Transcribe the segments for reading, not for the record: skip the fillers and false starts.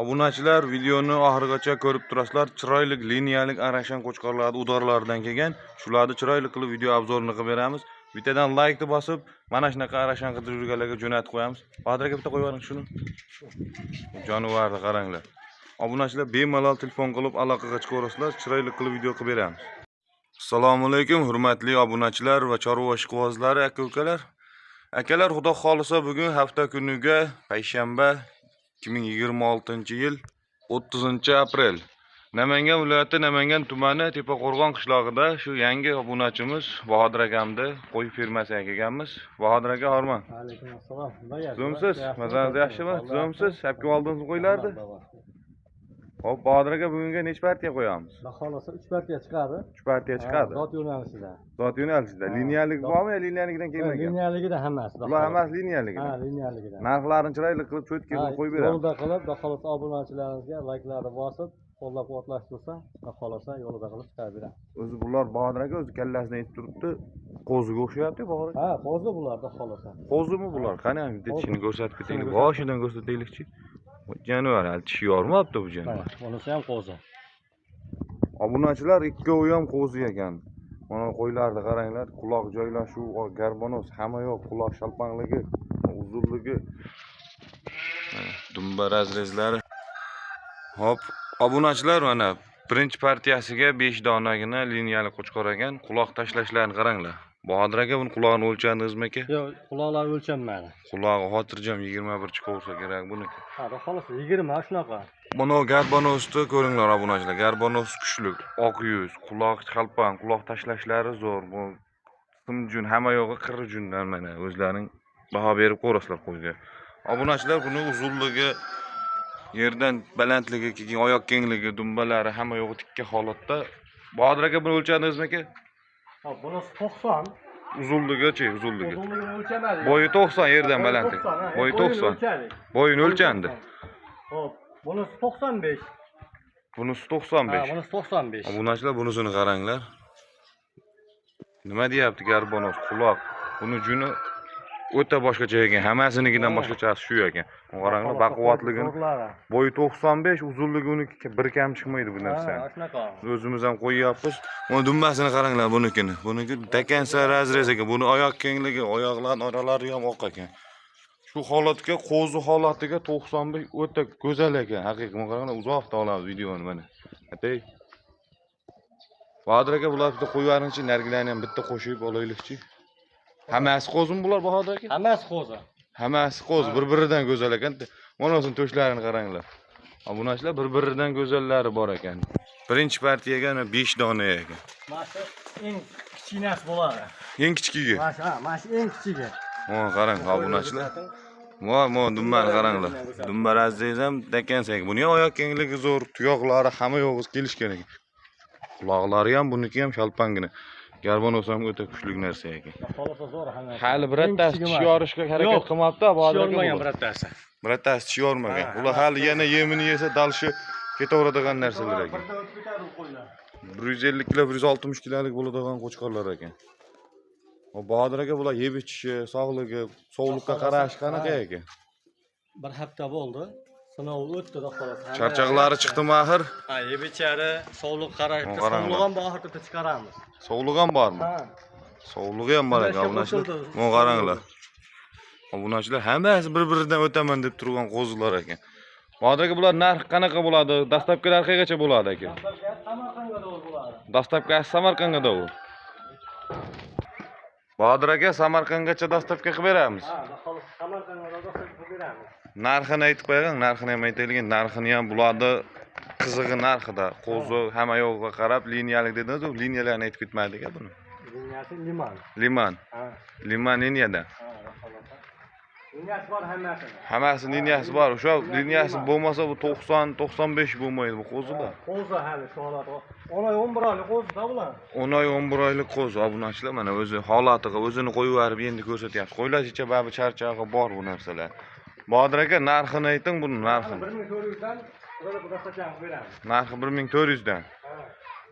Obunachilar, videoni oxirigacha ko'rib turasizlar. Chiroyli liniyalik Arashan qo'chqorlarni удар laridan kelgan. Shularni chiroyli qilib video обзор ini qilib beramiz. Bittadan laykni bosib, mana shunaqa Arashan qidirib yurganlarga jo'natib qo'yamiz. Bahodir aka, bitta qo'yib yuboring shuni. Jonivorni qaranglar. Obunachilar bemalol telefon qilib aloqaga chiqaverasizlar. Chiroyli qilib video qilib beramiz. Assalomu alaykum, hurmatli obunachilar va chorva ishqibozlari, aka-ukalar. Akalar, xudo xolisa, bugun hafta kuniga payshanba, 2026-yil 30 aprel. Namangan viloyati, Namangan tumani, Tepaqo'rg'on qishlog'ida shu yangi obunachimiz Bahodir akamni qo'y fermasiga kelganmiz. Bahodir aka, horman. Alaykum assalom. Tuzukmisiz? Mazangiz yaxshimi? Tuzukmisiz? Olib oldingizmi qo'ylarni? Hop, Bahodir aka, bugunga necha partiya qo'yamiz? Xudo xohlasa, 3 partiya chiqadi. 3 partiya chiqadi. Zot yo'nalishida. Zot yo'nalishida. Ha, Liniyalik bormi yo liniyaligidan kelmagan? Liniyaligida hammasi. Bular hammasi liniyaligida. Ha, liniyaligida. Narxlarini chiroyli qilib, чётко qilib qo'yib beramiz. Yo'lida qilib, xudo xohlasa, obunachilarimizga layklarni bosib, qo'llab-quvvatlash tursa, xudo xohlasa, yo'lida qilib chiqarib beramiz. O'zi bular, Bahodir aka, o'zi kallasini aytib turibdi. Qo'ziga o'xshayapti, Bahodir aka. Ha, qo'zi bular, xudo xohlasa. Qo'zimi bular? Qani, bitta tishini ko'rsatib ketaylik. Tishini. Boshidan ko'rsataylikchi. Jonivor hali tishi yormabdi bu jonivor. Mana, bunisi ham qo'zi. Obunachilar, ikkovi ham qo'zi ekan. Mana qo'ylarni qaranglar, quloq joylashuv, garbonos, hamma yoq, quloq shalpangligi, uzunligi. Mana dumba разрез lari. Hop, obunachilar, mana birinchi partiyasiga 5 donagina liniyali qo'chqor ekan. Quloq tashlashlarini qaranglar. Bahodir aka, buni qulog'ini o'lchadingizmi aka? Yo'q, quloqlar o'lchanmadi. Qulog'i xotirjam 21 chiqaversa kerak buniki. Ha, xudo xohlasa, 20 shunaqa. Mana garbonosni ko'ringlar, obunachilar. Garbonos kuchli, oq yuz, quloq chalpan, quloq tashlashlari zo'r. Bu simjun, hamma yo'g'i qirri jundan, mana o'zlaring baho berib ko'rasizlar qo'yga. Obunachilar, buni uzunligi, yerdan balandligi, keyin oyoq kengligi, dumbalari, hamma yo'g'i tikka holatda. Bahodir aka, buni o'lchadingizmi aka? Hop, bunisi 90. Uzunligichi, uzunligi? Uzunligini o'lchamadik. Bo'yi 90, yerdan Bo'yi balandligi. 90, ha, Bo'yi bo'yini 90. o'lchadik. Bo'yini o'lchandi. Hop, bunisi 95. Bunisi Ha, 95. bunisi 95. Obunachilar, bunisini qaranglar. Nima deyapti garbonos, quloq. Buni juni o'ta boshqacha ekan. Hammasinikidan boshqachasi shu ekan. Qaranglar baquvvatligini. Zo'rlari. Bo'yi 95, uzunligi uniki bir kam chiqmaydi bu narsa. Ha, shunaqa. O'zimiz ham qo'yyapmiz. Mana dumbasini qaranglar bunikini. Buniki до конца разрез ekan. Buni oyoq kengligi, oyoqlarning oralari ham oq ekan. Shu holatga, qo'zi holatiga 95 o'ta go'zal ekan. Haqiqiy qaranglar, uzoqdan olamiz videoni mana. Atay. Bahodir aka, bular bitta qo'yib yuboringchi, narigilarni ham bitta qo'shib olaylikchi. Hammasi qo'zimi bular, Bahodir aka? Hammasi qo'zi. Hammasi qo'z, bir-biridan go'zal ekan. Mana o'zini to'shlarini qaranglar. Obunachilar, bir-biridan go'zallari bor ekan. Birinchi partiyaga ana 5 dona ekan. Mana shu eng kichkinasi bo'ladi. Eng kichkigi. Mana shu, ha, mana shu eng kichigi. Mana qarang, obunachilar. Mo, mo dumbani qaranglar. Dumba разрез ham до конца. Buni ham oyoq kengligi zo'r, tuyoqlari, hamma yo'g'i kelishgan ekan. Quloqlari ham, buniki ham shalpangina. Garbonos ham o'ta kuchli narsa ekan. Xohlasa, zo'r hammasi. Hali Eng birortasi kichigi tish mana shu. yorishga harakat Yo'q, qilmabdi, tish Bahodir aka. yormagan Bular. birortasi. Birortasi tish yormagan. Ha, Ular hali yana yemini yesa дальше ketaveradigan narsalar ekan. Birdan o'tib ketadi u qo'ylar. 150 kilo, 160 kilolik bo'ladigan qo'chqorlar ekan. Bahodir aka, bular yeb ichishi, sog'ligi, sovliqqa qarashi qanaqa ekan? Bir hafta bo'ldi. Sinov o'tdi, xudo xohlasa. Hamma Charchoqlari yaxshi. chiqdimi axir? Ha, yeb ichari, sovliq qarash, Qaranglar. sovliq ham bor, bitta chiqaramiz. Sovlig'i ham bormi? Ha. Sovlig'i ham bor ekan, Kurashga obunachilar. qo'shildi. Mana qaranglar. Obunachilar, hammasi bir-biridan o'taman deb turgan qo'zilar ekan. Bahodir aka, bular narxi qanaqa bo'ladi? Доставка lar qayergacha bo'ladi aka? Samarqandga to'g'ri bo'ladi. Доставка si Samarqandga to'g'ri. Bahodir aka, Samarqandgacha доставка qilib beramiz. Ha, xudo xohlasa, Samarqandga to'g'ri qilib beramiz. Narxini aytib qo'ying, narxini ham aytaylik. Narxini ham, bularni qizig'i narxida. Qo'zi hamma yo'g'iga qarab liniyalik dedingiz, u liniyalarni aytib ketmadik buni. Liniyasi Liman. Liman. Ha, Liman liniyada. ha, xudo xohlasa. Liniyasi bor hammasini. Hammasi liniyasi bor. O'sha liniyasi bo'lmasa, bu 90, 95 bo'lmaydi bu qo'zilar. Qo'zi hali shu holat. 10 oy, 11 oylik qo'zi-da bular. 10 oy, 11 oylik qo'zi, obunachilar, mana o'zi holatiga o'zini qo'yib yuborib endi ko'rsatyapti. Qo'ylar icha baribir charchog'i bor bu narsalar. Bahodir aka, narxini ayting buni, narxini. 1400 dan ular доставка qilib beramiz. Narxi 1400 dan. Ha.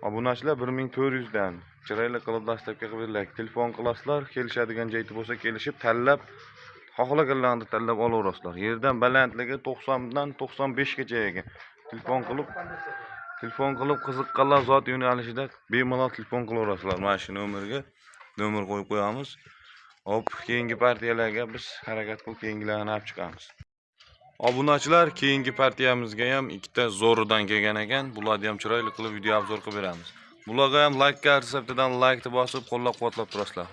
Obunachilar, 1400 dan. Chiroyli qilib доставка qilib beriladi. Telefon qilasizlar, kelishadigan joyi bo'lsa kelishib, tanlab. Xohlaganlarni tanlab olaverasizlar. Yerdan balandligi 90 dan 95 gacha ekan. Telefon qilib qiziqqanlar zot yo'nalishida bemalol telefon qilaverasizlar. Mana shu nomerga nomer qo'yib qo'yamiz. Hop, keyingi partiyalarga biz harakat qilib keyingilarini olib chiqamiz. Obunachilar, keyingi partiyamizga ham ikkita zo'ridan kelgan ekan. Bularni ham chiroyli qilib video обзор qilib beramiz. Bularga ham like retseptidan like bosib qo'llab-quvvatlab turasizlar.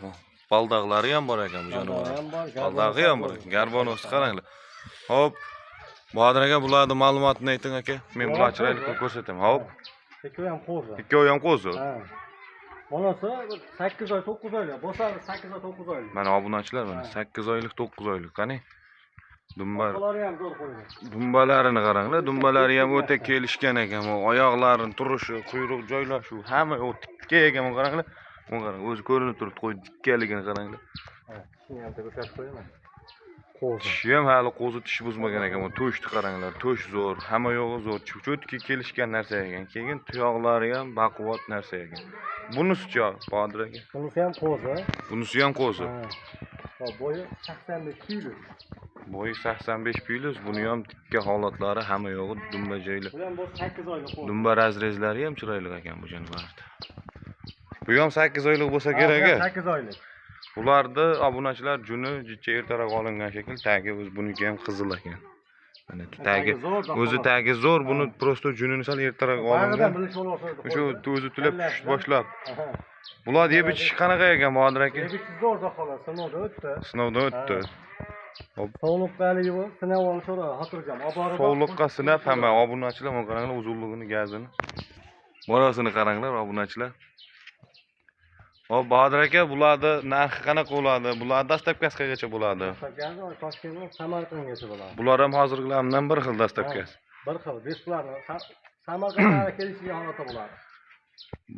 Baldaqlari ham bor ekan bu jonivor. Baldog'i ham bor, Baldog'i ham bor. Горбонос i qaranglar. Hop. Bahodir aka, bularni ma'lumotini ayting aka. Men bularni chiroyli qilib ko'rsataman. Hop. Ikkovi ham qo'zi. Ikkovi ham qo'zi. Ha. Bolasi bir 8 oy, 9 oylik. Bo'lsa 8 oy, 9 oylik. Mana obunachilar, mana 8 oylik, 9 oylik. Qani? Dumba Orqalari ham zo'r qo'ygan. Dumbalarini qaranglar. Dumbalari ham o'ta kelishgan ekan. Bu oyoqlarini turishi, quyruq joylashuvi hamma u tikka ekan, bu qaranglar. Bu qarang, o'zi ko'rinib turibdi, qo'y tikkaligini qaranglar. Ha, tishini ham ko'rsatib qo'yaman. Qo'zi. Tishi ham hali qo'zi tish buzmagan ekan. Bu to'shni qaranglar, to'sh zo'r, hamma yo'g'i zo'r. Чётко kelishgan narsa ekan. Keyin tuyoqlari ham baquvvat narsa ekan. Bunisi-chi, Bodir aka? Bunisi ham qo'zi. Bunisi ham qo'zi. Ha. Hop, bo'yi 85 kilo. Bo'yi 85 plus, buni ham tikka holatlari, hamma yo'g'i dumba joyli. Bu ham bu 8 oylik qo'zi. Dumba разрез lari ham chiroyli ekan bu jonivorda. Bu ham 8 oylik bo'lsa kerak a. 8 oylik. Bularni obunachilar juni jicha ertaroq olingan shekil, tagi o'zi buniki ham qizil ekan. Mana tagi zo'r, o'zi tagi zo'r, buni просто junini sal ertaroq Bag'idan olingan. bilish olasiz. O'sha o'zi tilab tushib boshlab. Aha. Bular yeb ichish qanaqa ekan, Bahodir aka? Yeb ichish zo'r xolos, sinovdan o'tdi. Sinovdan o'tdi. Sovliqqa haligi bu sinab olishaveradi, xotirjam. Olib borib Sovliqqa sinab hamma obunachilar, mana qaranglar uzunligini, gazini. Borasini qaranglar obunachilar. Hop, Bahodir aka, bularni narxi qanaqa bo'ladi? Bular доставка si qayergacha bo'ladi? Toshkentga, Toshkentdan Samarqandgacha bo'ladi. Bular ham hozirgilardan bir xil доставка si. Bir xil, бесплатно. Samarqandga kelishiga holati bo'ladi.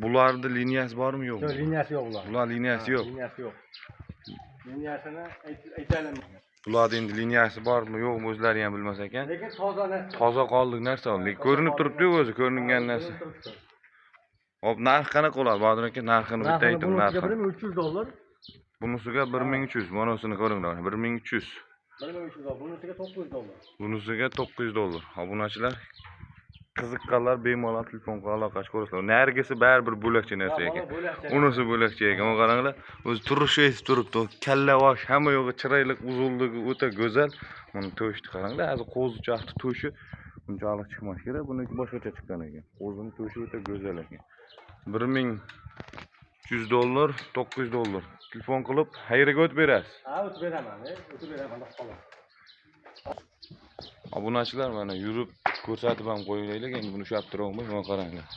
Bularni liniyasi bormi, yo'qmi? Yo'q, liniyasi yo'q ular. Bular liniyasi yo'q. Liniyasi yo'q. Liniyasini aytalim. Bularni endi liniyasi bormi, yo'qmi o'zlari ham bilmas ekan. Lekin toza narsa. Toza qoldiq narsa, lekin ko'rinib turibdi-yu o'zi, ko'ringan narsa. Hop, narxi qanaqa bo'ladi, Bodir aka? Narxini bitta Narxini ayting, bunisiga narxini. 1300 dollar. Bunisiga 1300, manasini ko'ringlar, 1300. 1300 dollar. Bunisiga 900 dollar. Bunisiga 900 dollar. Obunachilar, qiziqqanlar bemalol telefon qilib aloqa ko'rasizlar. Narigisi baribir bo'lakcha narsa ekan. Unisi bo'lakcha ekan. Mana qaranglar, o'zi turishi esib turibdi. Kallavosh, hamma yo'g'i chiroyli, uzunligi o'ta go'zal. Buni to'shni qaranglar, hozir qo'zichoqni to'shi bunchalik chiqmas kerak, buniki boshqacha chiqqan ekan. Qo'zining to'shi o'ta go'zal ekan. 1100 dollar, 900 dollar. Telefon qilib, qayerga o'tib berasiz? Ha, o'tib beraman, o'tib beraman, xudo. Obunachilar, mana yurib ko'rsatib ham qo'yaylik, endi buni ushlab turolmay, mana qaranglar.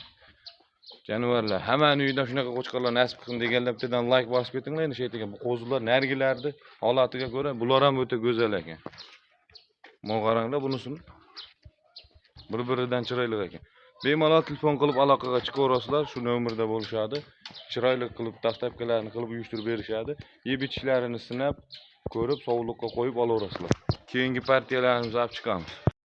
Jonivorlar, hammani uyida shunaqa qo'chqorlar nasib qilsin deganlar bittadan like bosib ketinglar. Endi shu yerga bu qo'zilar narigilarni holatiga ko'ra bular ham o'ta go'zal ekan. Mana qaranglar bunisini. Bir-biridan chiroyli ekan. Bemalol telefon qilib aloqaga chiqaverasizlar, shu nomerda bo'lishadi. Chiroyli qilib доставка larni qilib uyushtirib berishadi. Yeb ichishlarini sinab, ko'rib, sovliqqa qo'yib olaverasizlar. Keyingi partiyalarimizni olib chiqamiz.